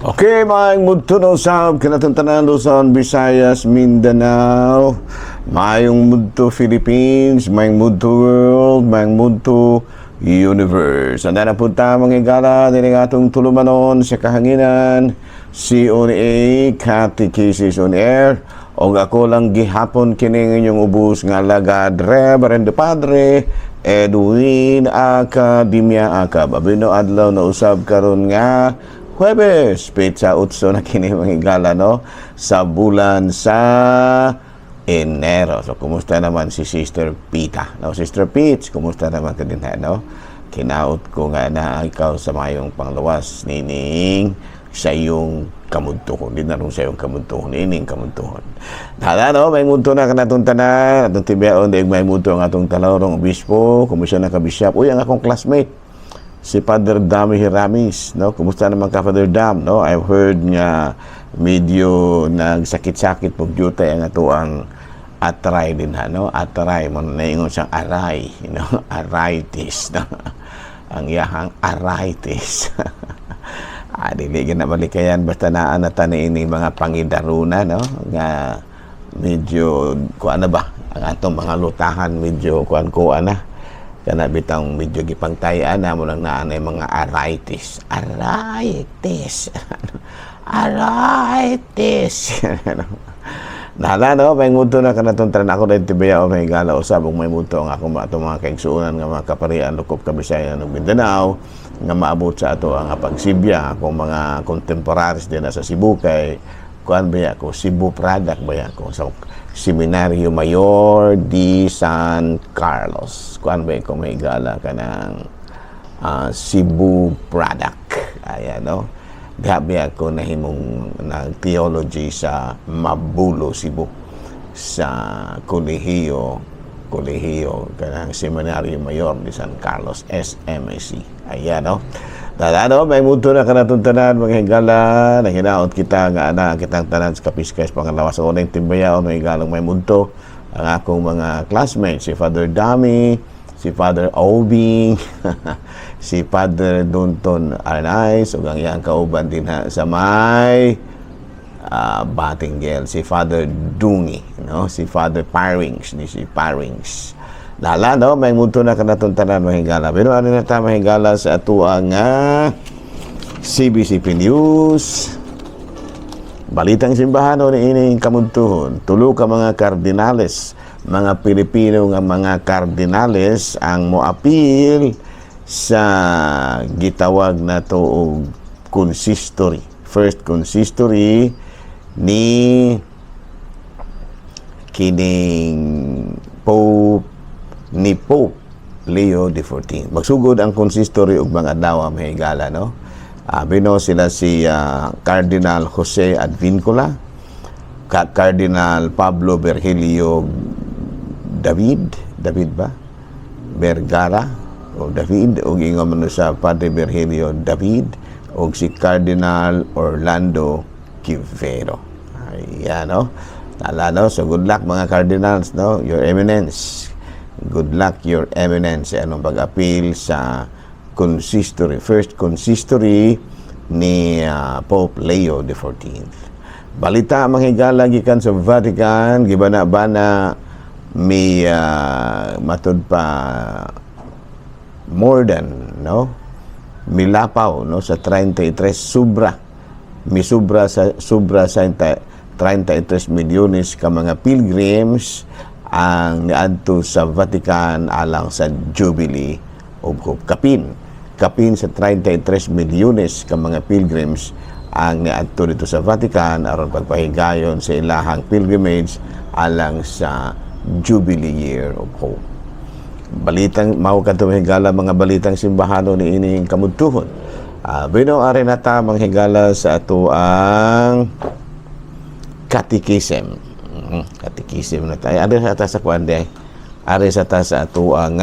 Okay, maayong mudto usab kanatong tanan, Luzon, Visayas, Mindanao, maayong mudto Philippines, maayong mudto world, maayong mudto universe. Anda na punta mga higala dinhi atong tulumanon sa kahanginan, COA Catechesis on Air. Og ako lang gihapon kining inyong ubos nga alagad, Reverend Padre Edwin Academia Acab. Abino adlaw na usab karon nga Huwebes, petsa 8 na kini, mga higala, no, sa bulan sa Enero. So, kumusta naman si Sister Pita? No, Sister Peach, kumusta naman ka din, no? Kinaot ko nga na ikaw sa mayong panglawas nining sa iyong kamudtuhon. Di na rin sa iyong kamudtuhon. Nining kamudtuhon. Hala, no? May mudto na kanatong tanan. Atong tibiyaon, di may mudto ang atong talawrong obispo. Kumusta na ka, bishop? Uy, ang akong classmate si Father Dami Hiramis, no? Kumusta naman ka, Father Dam, no? I've heard nga medyo nagsakit-sakit pag jutay ang atoang atray din ha, no? Atray, mo naingon siyang aray, arthritis, no? Ang iyahang arthritis. Dili na malikayan basta naa na ta ini mga pangidaruna, no? Nga medyo kuan na ba ang atong mga lutahan, medyo kuan kuan na kana bitang medyo gipangtayan na mo lang naa na mga arthritis, arthritis, arthritis. Nahala, no, may mudto na kanatong tanan. Ako din tibaya o may gala usab ug may mudto ang akong atong mga kaigsuonan nga mga kaparian lukop Kabisayan ug Mindanao nga maabot sa ato ang pagsibya. Akong mga contemporaries din sa Cebu kay kuan ba ako, Cebu product ba ako sa Seminario Mayor di San Carlos. Kuan ba ko, may gala kanang Cebu product. Ayan, no? Gabi ako nahimong nag-theology sa Mabulo, Cebu. Sa Kolehiyo, Kolehiyo, kanang Seminario Mayor de San Carlos, SMAC. Ayan, no? Tada, no? May mudto na kanatong tanan, mga higala, nahinaot kita nga ana kitang tanan sa kapiskay sa pangalawas. Sa unang timbayaon, may higalang may mudto ang akong mga classmates, si Father Dami, si Father Obing, si Father Donton Arnaiz, ug ang iyang kauban din ha, sa may Batinguel, si Father Dungi, no? Si Father Parings, ni si Parings. Lala, no? May mudto na kanatong tanan, mga higala. Pero ano na ta, mga higala, sa atua nga CBCP News. Balitang simbahan o ining kamudtuhon, tulo ka mga kardinales, mga Pilipino nga mga kardinales ang moapil sa gitawag na to og consistory. First consistory ni kining Pope ni Pope Leo XIV. Magsugod ang consistory og mga adlaw, mga higala, no? Bino sila si Cardinal Jose Advincula, Cardinal Pablo Virgilio David, David ba? Vergara o David o ingon man sa Padre Virgilio David o si Cardinal Orlando Quevedo. Ayan, no? Tala, no? So, good luck, mga cardinals, no? Your Eminence. Good luck, Your Eminence. Anong pag-appeal sa consistory, first consistory ni Pope Leo XIV. Balita, mga higala, gikan sa Vatican, gibana-bana may matud pa more than, no, milapaw, no, sa 33 sobra misubra sa sobra sa 33 milyones ka mga pilgrims ang niadto sa Vatican alang sa Jubilee of Hope. Kapin kapin sa 33 milyones ka mga pilgrims ang niadto dito sa Vatican aron pagpahigayon sa ilahang pilgrimage alang sa Jubilee Year of Hope. Balitang mao kadto, higala, mga balitang simbahano ni ining kamudtuhon. Bino ari na ta, mga higala, sa ato ang catechism. Catechism na tayo. Ari sa ta sa kuan di. Ari sa ta sa ato ang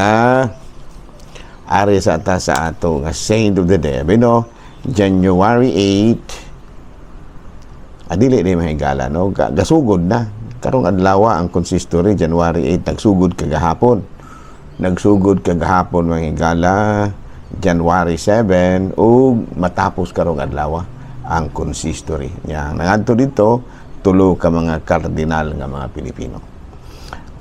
ari sa ta sa ato nga saint of the day. Bino January 8, adili ni, mga higala, no, gasugod na karong adlaw ang consistory. January 8, nagsugod kagahapon, nagsugod kagahapon, mga higala, January 7, ug matapos karong adlaw. Ang consistory nya, nangadto dito tulo ka mga kardinal nga mga Pilipino.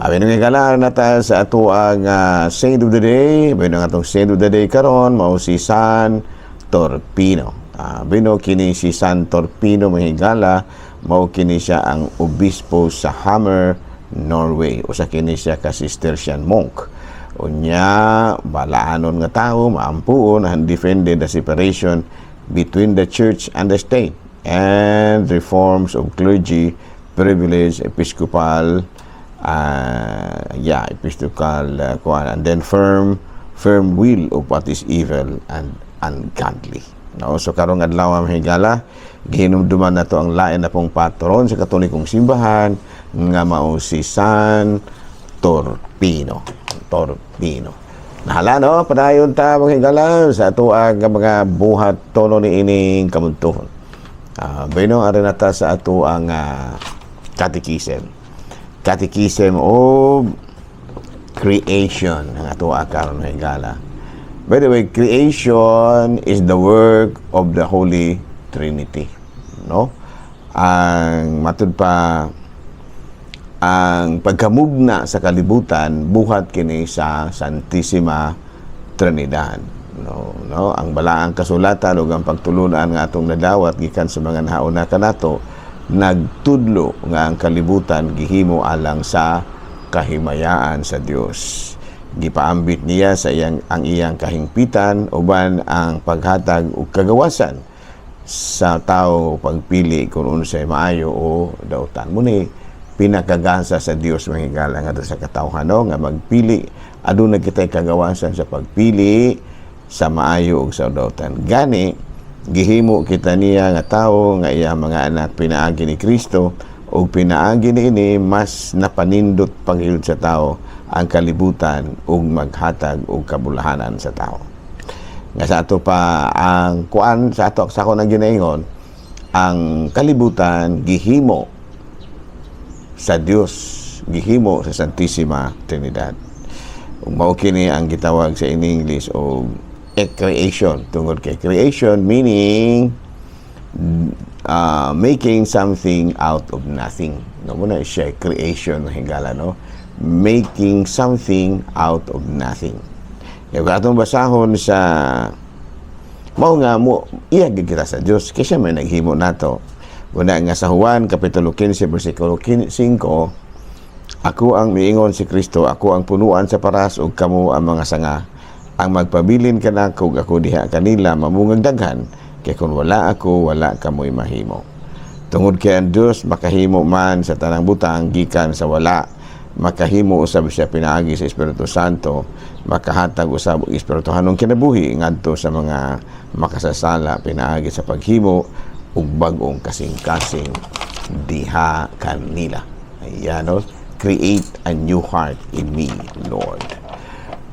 Abi nga higala, na ta sa ato ang saint of the day. Abi nga atong saint of the day karon mao si San Torpino. Bino kini si San Torpino, mga higala, mao kini siya ang obispo sa Hammer, Norway. Usa kini siya ka Cistercian monk. Unya balaanon nga tawo, maampuon, and defended the separation between the church and the state and reforms of clergy privilege, episcopal, yeah, episcopal kuan, and then firm will of what is evil and ungodly, no? So karong adlaw, mga higala, gihinumduman nato ang lain na pong patron sa Katolikong simbahan nga mao si San Torpino. Torpino. Nahala, no? Padayon ta, mga higala, sa ato ang mga buhat tono ni ining kamuntuhon. Bueno, ari na ta sa ato ang catechism. Catechism of Creation ang ato karon, mga higala. By the way, creation is the work of the Holy Trinity. No? Ang matud pa, ang pagkamugna sa kalibutan buhat kini sa Santissima Trinidad. No, ang balaang kasulatan ug ang pagtulunan nga atong nadawat gikan sa mga nahauna kanato nagtudlo nga ang kalibutan gihimo alang sa kahimayaan sa Dios. Gipaambit niya sa iyang ang iyang kahingpitan uban ang paghatag og kagawasan sa tao pagpili kung unsay maayo o dautan. Muni pinakagasa sa Dios, mga higala, ngadto sa katawhan, no, nga magpili, aduna kitay kagawasan sa pagpili sa maayo ug sa dautan. Gani gihimo kita niya nga tawo nga iya mga anak pinaagi ni Kristo, ug pinaagi niini mas napanindot panghilod sa tao ang kalibutan ug maghatag og kabulahanan sa tao. Nga sa ato pa ang kuan, sa ato, sa ako nang ginaingon, ang kalibutan gihimo sa Dios, gihimo sa Santissima Trinidad. Ug mao kini ang gitawag sa in English og a creation, tungod kay creation meaning making something out of nothing. No, mao na siya creation, higala, no? Making something out of nothing. Kaya kung atong basahon sa mao nga mo iya gid kita sa Dios kay siya may naghimo nato. Una nga sa Juan kapitulo 15 bersikulo 5, "Ako ang miingon si Kristo, ako ang punuan sa paras ug kamo ang mga sanga. Ang magpabilin kanako ug ako diha kanila mamungag daghan, kay kun wala ako, wala kamoy mahimo." Tungod kay ang Dios makahimo man sa tanang butang gikan sa wala, makahimo usab siya pinaagi sa Espiritu Santo, makahatag usab og espirituhanong kinabuhi ngadto sa mga makasasala pinaagi sa paghimo ug bag-ong kasing-kasing diha kanila. Ayan, no? Create a new heart in me, Lord.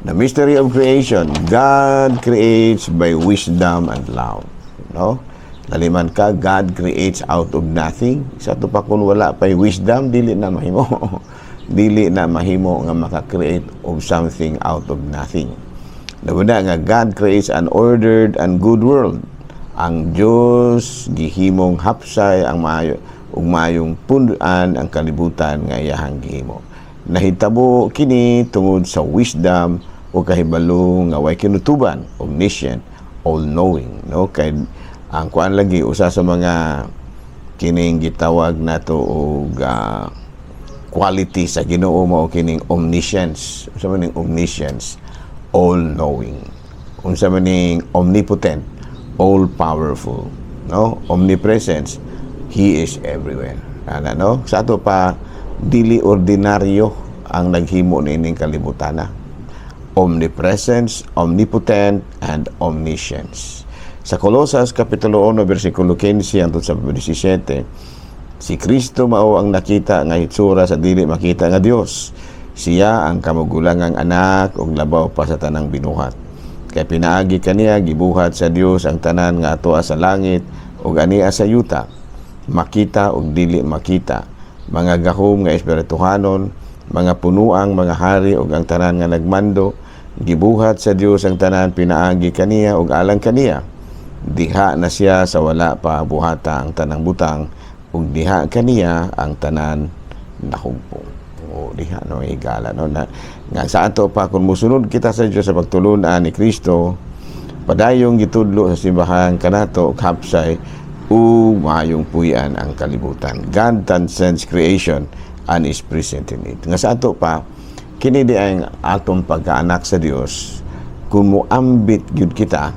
The mystery of creation. God creates by wisdom and love. No? Naliman ka, God creates out of nothing. Sa ato pa, kung wala pa'y wisdom, dili na mahimo. Dili na mahimo nga maka-create of something out of nothing. Nabuna nga God creates an ordered and good world. Ang Diyos gihimong hapsay ang maayo ug maayong punduan ang kalibutan nga iyahang gihimo. Nahitabo kini tungod sa wisdom o kahibalo nga way kinutuban, omniscient, all-knowing, no? Kay ang kuan lagi, usa sa mga kining gitawag nato og quality sa Ginoo mao kining omniscience. Unsa man ning omniscience? All-knowing. Unsa man ning omnipotent? All powerful, no? Omnipresence, He is everywhere. Ana, no? Sa ato pa, dili ordinaryo ang naghimo niining kalibutan na. Omnipresence, omnipotent, and omniscience. Sa Colosas Kapitulo 1, versikulo 15 hangtod sa 17, si Kristo mao ang nakita nga hitsura sa dili makita nga Dios. Siya ang kamugulangang anak ug labaw pa sa tanang binuhat. Kay pinaagi kaniya gibuhat sa Dios ang tanan nga atoa sa langit ug ania sa yuta, makita ug dili makita, mga gahom nga espirituhanon, mga punuang mga hari ug ang tanan nga nagmando. Gibuhat sa Dios ang tanan pinaagi kaniya ug alang kaniya. Diha na siya sa wala pa buhata ang tanang butang, ug diha kaniya ang tanan nahugpong. O diha, no, higala, no, na nga sa ato pa, kung musunod kita sa Dios sa pagtulunan ni Kristo, padayong gitudlo sa simbahan kanato, kapsay ug maayong puy-an ang kalibutan. God transcends creation and is present in it. Nga sa ato pa, kini di ang atong pagkaanak sa Dios, kung muambit gyud kita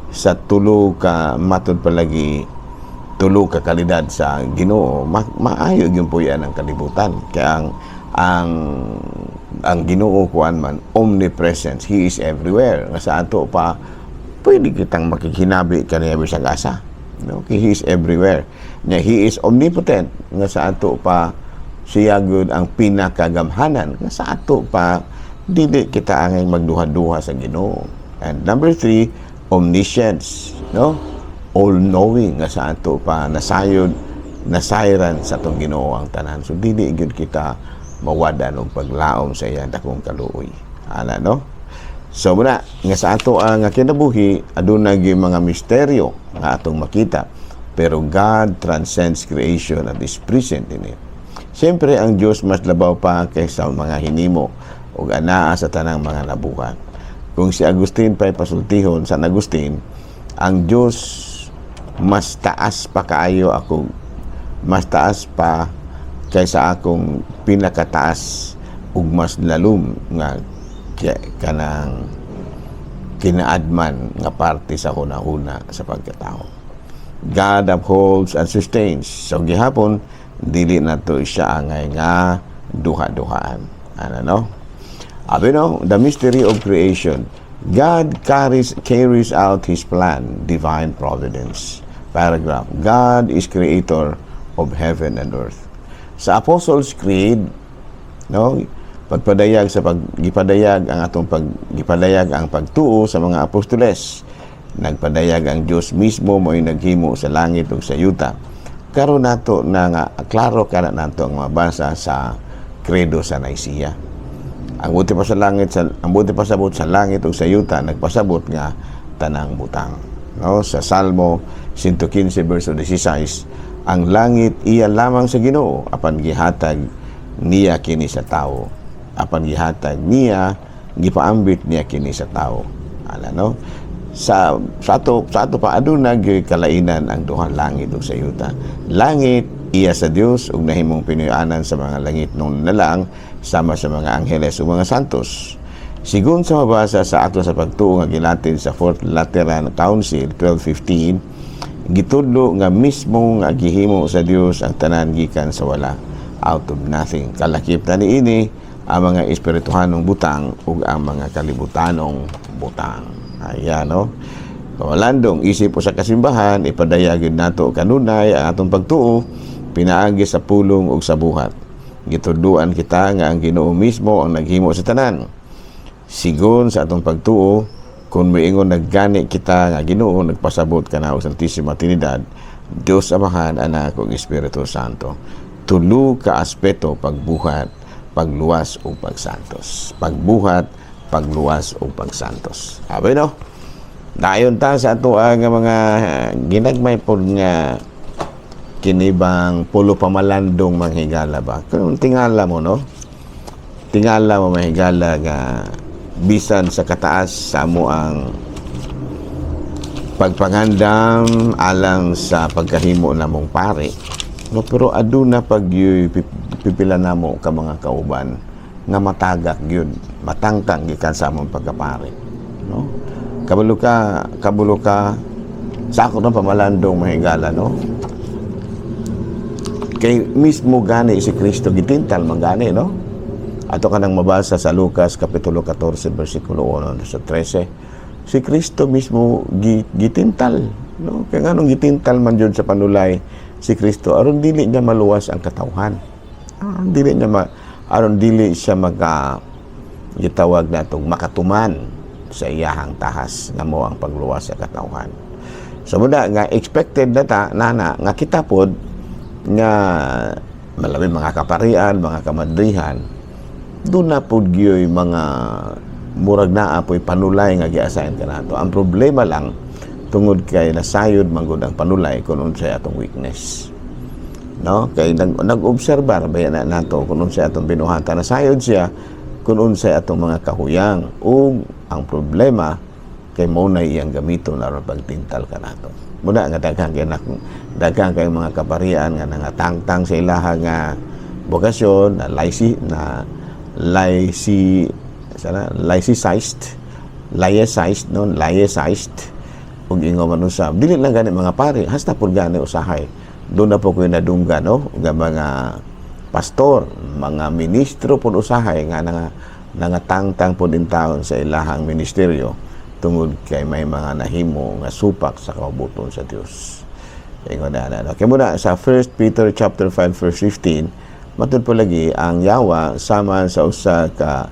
sa tulo ka matod palagi, tulo ka kalidad sa Ginoo, maayo gyud puy-an ang kalibutan, kaya ang Ginoo, kuan man, omnipresence, He is everywhere. Nga sa ato pa, pwede kitang makighinabi kaniya bisag asa, no, kay He is everywhere nya. He is omnipotent. Nga sa ato pa, siya gyud ang pinakagamhanan. Nga sa ato pa, dili kita angay magduha-duha sa Ginoo. And number three, omniscience, no, all knowing. Nga sa ato pa, nasayod, nasayran sa atong Ginoo ang tanan, so dili gyud kita mawad-an og paglaom sa iyang dakong kaluoy ana, no? So muna nga sa ato ang kinabuhi, aduna gyud mga misteryo nga atong makita, pero God transcends creation and is present in it. Siyempre, ang Dios mas labaw pa kaysa mga hinimo ug anaa sa tanang mga nabuhat. Kung si Agustin pa'y pasultihon, San Agustin, ang Dios mas taas pa kaayo ako, mas taas pa kaysa akong pinakataas ug mas lalom nga kanang kinaadman nga parte sa hunahuna sa pagkatao. God upholds and sustains. So gihapon dili nato siya angay nga duha-duhaan. Ano, no? Abi no, the mystery of creation. God carries out His plan, divine providence. Paragraph. God is creator of heaven and earth. Sa Apostles' Creed, no, pagpadayag sa pag gipadayag ang atong pag gipadayag ang pagtuo sa mga apostoles. Nagpadayag ang Dios mismo mo'y naghimo sa langit ug sa yuta. Karon nato na nga klaro kana nato ang mabasa sa Credo sa Nicaea. Ang buot pa sa langit sa ang buot pasabot sa langit ug sa yuta nagpasabot nga tanang butang. No, sa Salmo 115 verse 16, ang langit iya lamang sa Ginoo, apan gihatag niya kini sa tawo. Apan gihatag niya, gipaambit niya kini sa tawo. Ala, no? Sa ato pa, aduna gyud kalainan ang duhang langit ug sa yuta. Langit iya sa Dios ug nahimong pinuy-anan sa mga langitnon na lang sama sa mga angheles ug mga santos. Sigon sa mabasa sa Akto sa Pagtuo nga gilatid sa Fourth Lateran Council 1215, gitudlo nga mismo nga gihimo sa Dios ang tanan gikan sa wala, out of nothing. Kalakip na niini ang mga espirituhanong butang ug ang mga kalibutanong butang. Ayan, no? Pamalandong, isip usa ka simbahan, ipadayag gyud nato kanunay ang atong pagtuo pinaagi sa pulong ug sa buhat. Gitudluan kita nga ang Ginoo mismo ang naghimo sa tanan. Sigon sa atong pagtuo, kung moingon naggani kita nga Ginoo, nagpasabot ka na og Santissima Trinidad, Dios Amahan, Anak ug Espiritu Santo. Tulo ka aspeto: pagbuhat, pagluwas ug pagsantos. Pagbuhat, pagluwas ug pagsantos. Abi no? Dayon ta sa ato ang mga ginagmay pod nga kinibang pulo pamalandong, manghigala ba? Kung tingala mo, no? Tingala mo, mahigala, nga bisan sa kataas sa amo ang pagpangandam alang sa pagkahimo namong pare, no, pero aduna pag pipila namo ka mga kauban nga matagak gyud, matangkang gikan sa among pagkapare, no? Kabalo ka sa ako ng pamalandong, mahigala, no, kay mismo gani si Kristo gitintal man gani, no? Ato ka nang mabasa sa Lucas kapitulo 14 bersikulo 1 sa 13, si Kristo mismo gitintal, no? Kay nganong gitintal man jud sa panulay si Kristo? Aron dili niya maluwas ang katawhan, dili niya aron dili siya maka gitawag natong makatuman sa iyahang tahas nga mo ang pagluwas sa katawhan. So muna nga expected na ta nana nga kita pod nga malabi mga kaparian, mga kamadrihan, doon na pod gyoy mga murag naa po'y panulay nga gi-assign kanato. Ang problema lang, Tungod kay nasayod man gud ang panulay kung unsay atong weakness, no? Kay nag-obserbar ba na nato kung unsay atong binuhatan. Nasayod siya kung unsay atong mga kahuyang, ug ang problema kay mao na iyang gamiton aron pagtintal kanato. Muna nga daghan kay daghan kay mga kaparian nga nangatangtang sa ilaha nga bokasyon na laisi na laisi sana, laicized, laicized, no, laicized ug ingon man usab. Dili lang gani mga pari, hasta pud gani usahay doon na po ko nadunggan, no, nga mga pastor, mga ministro pud usahay nga nangatangtang pud taon sa ilahang ministeryo tungod kay may mga nahimo nga supak sa kaubuton sa Dios. Ingon na, no? Kaya muna sa 1 Peter chapter 5 verse 15, matud po lagi ang yawa sama sa usa ka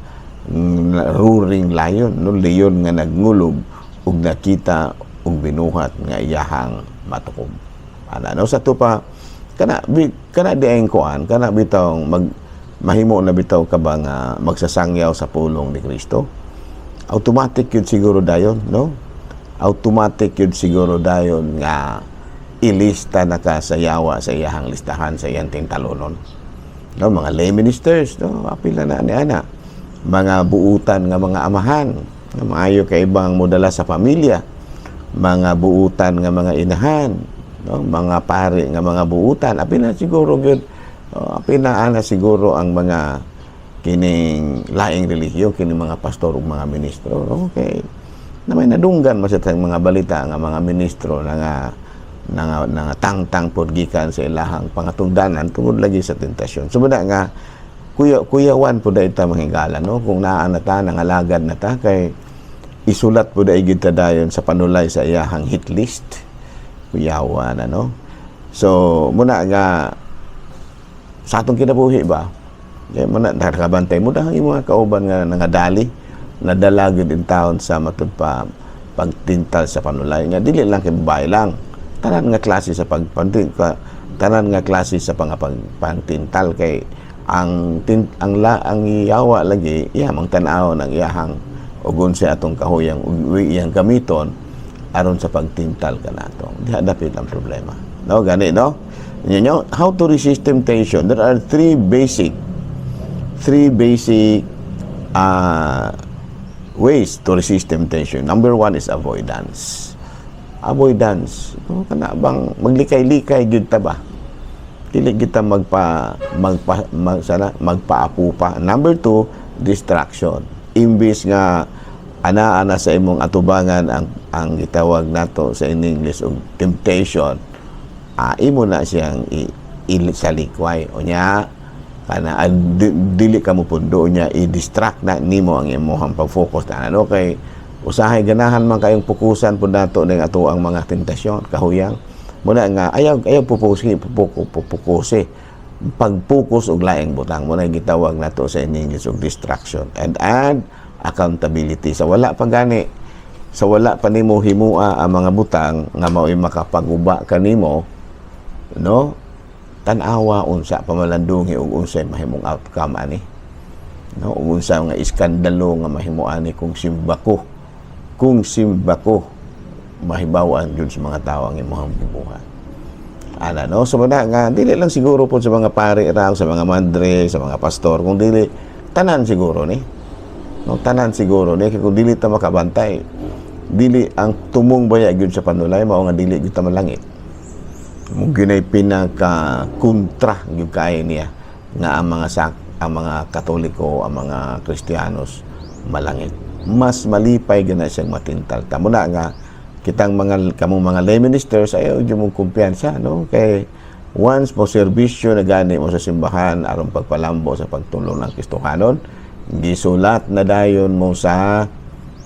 roaring lion, no, leon nga nagngulob ug nakita og binuhat nga iyahang matukob. Ana, no, sa tupa kana bi, kana di ang kuan, kana bitaw mag mahimo na bitaw ka ba nga magsasangyaw sa pulong ni Kristo? Automatic yun siguro dayon, no? Automatic yun siguro dayon nga ilista na ka sa yawa sa iyahang listahan, sa iyang tintalonon, no? Mga lay ministers, no, apila na ni ana, mga buutan nga mga amahan nga maayo kay ibang modala sa pamilya, mga buutan nga mga inahan, no, mga pari nga mga buutan, apil na siguro gyud, oh, apil na ana siguro ang mga kining laing relihiyon, kining mga pastor ug mga ministro, no? Okay, na may nadunggan man sa mga balita nga mga ministro na nga nga tangtang pod gikan sa ilahang pangatungdanan tungod lagi sa tentasyon. So muna nga kuya kuyawan po dahil ta, mga higala, no, kung naa na ta, nangalagad na ta, kay isulat po dahil gid ta dayon sa panulay sa iyahang hit list. Kuyawan, ano. So muna nga sa atong kinabuhi ba kaya muna nakabantay mo dahil mga kauban nga nangadali, nadala gyud in taon sa matud pa pagtintal sa panulay, nga dili lang kay babae lang, tanan nga klase sa pagpantin ka, tanan nga klase sa pangtintal, kay ang tin, ang la ang yawa lagi iya mang tan-aw ng iyahang ug unsa atong kahuyang ug iyang gamiton aron sa pagtintal kanato. Diha dapit ang problema, no? Gani, no, you how to resist temptation. There are three basic ways to resist temptation. Number one is avoidance. Avoidance. No, kana bang maglikay-likay gyud ta ba? Dili kita magpa magpa mag, sana magpaapupa. Number two, distraction. Imbis nga ana-ana sa imong atubangan ang gitawag nato sa in English og temptation, imo na siyang sa likway. Unya kana dili ka mo pundo niya, i-distract na nimo ang imong pag-focus na ano, kay usahay ganahan man kayong pukusan pud nato ning ato ang mga tentasyon, kahuyang. Muna nga ayaw ayaw pupusi pupukusi, pag-focus og laing butang. Muna gitawag nato sa in English og distraction. And accountability. Sa wala pa gani, sa wala pa nimo himua ang mga butang nga mao'y makapaguba kanimo, no, tan-awa unsa pamalandungi ug unsay mahimong outcome ani, no, ug unsa nga iskandalo nga mahimo ani kung simbako mahibaw-an jud sa mga tao ang imong gibuhat ana, no? So mana nga dili lang siguro po sa mga pari ra, sa mga madre, sa mga pastor, kung dili tanan siguro ni, no? Tanan siguro ni, kay kung dili ta makabantay, dili ang tumong baya gyud sa panulay mao nga dili gyud ta malangit. Mo ginay pinaka kontra gyud kaayo niya nga ang mga Katoliko, ang mga Kristiyanos malangit. Mas malipay gana siyang matintal ta. Muna nga kitang mga kamong mga lay ministers, ayaw jud mong kumpiyansa, no, kay once mo serbisyo na gani mo sa simbahan aron pagpalambo sa pagtulong ng Kristohanon, gisulat na dayon mo sa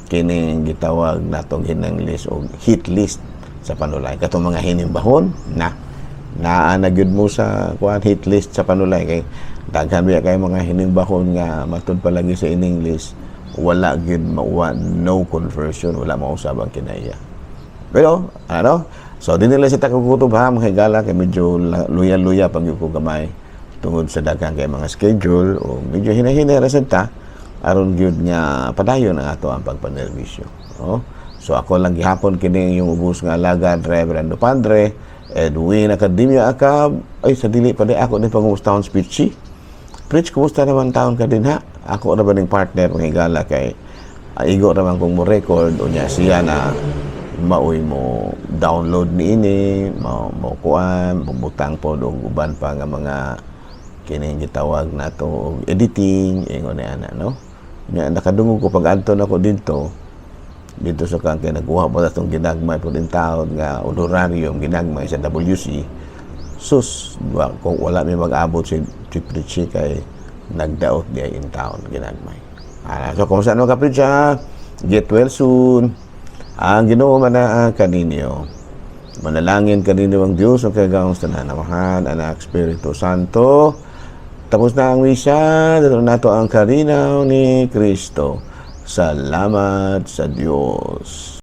kining gitawag natong hinanglis og hit list sa panulay. Katong mga hinimbahon na naa na gyud mo sa kuan, hit list sa panulay, kay daghan biya kay mga hinimbahon nga matud palagi sa in English wala gyud mauwa, no conversion, wala mausab ang kinaiya. Pero ano, so di nila sa takukutob ha, mga higala, kay medyo luya-luya pag ko gamay tungod sa daghang kay mga schedule o medyo hinahinay ra sad ta aron gyud nga padayon ang ato ang pagpanerbisyo, no? So ako lang gihapon kini yung ubos nga alagad, Reverendo Padre Edwin Academia Acab. Ay, sa dili pa di ako din pangumustahon speech. Preach, kumusta naman taon ka din ha? Ako ra ba ning partner ng higala kay igo raman kong mo record, unya siya na maoy mo download ni ini mo, mo kuan, butang po og uban pa nga mga kining gitawag nato og editing, ingon ni ana, no? Nya nakadungog ko pag adto nako didto dito sa kang kay nagkuha pa atong ginagmay po din taon nga honorarium ginagmay sa WC. Sus wa, kung wala may mag-abot si Preachy kay nagdaot di ay in town ginagmay. Ah, so kung saan ka, Preach, ha? Get well soon. Ang Ginoo manaa kaninyo. Manalangin kaninyo ang Diyos ang kagawang sa tanan, Amahan, Anak, Espiritu Santo. Tapos na ang misa, dito nato ang kalinaw ni Kristo. Salamat sa Diyos.